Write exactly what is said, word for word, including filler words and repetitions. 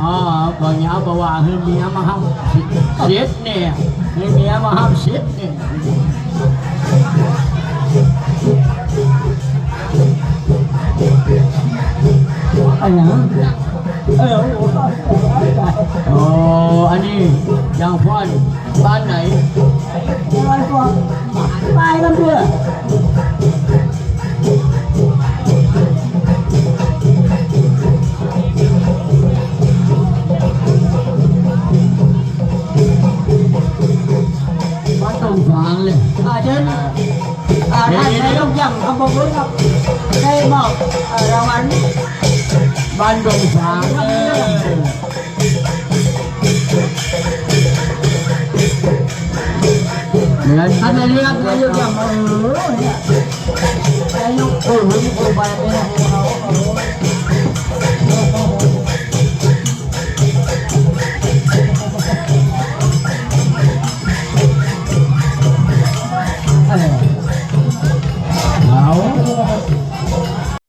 อ๋อ บ่าเหียบ่าว่าหื้อเมียมาฮับสิทธิ์เนี่ย หื้อเมียมาฮับสิทธิ์เนี่ย อะหยัง เออ โอ้ อันนี้ยังฟ้อน บ้านไหน ไปกันเถอะ บ้านดงฝางเลย อ่า เชิญ อ่า ท่านนายกย่ำคำขอบคุณครับ ได้มอบ เอ่อ รางวัล บ้านดงฝาง เออ ท่านนายกครับ นายกย่ำ เออ เนี่ย นายก โอ้โห โอ้โห ไปเนี่ย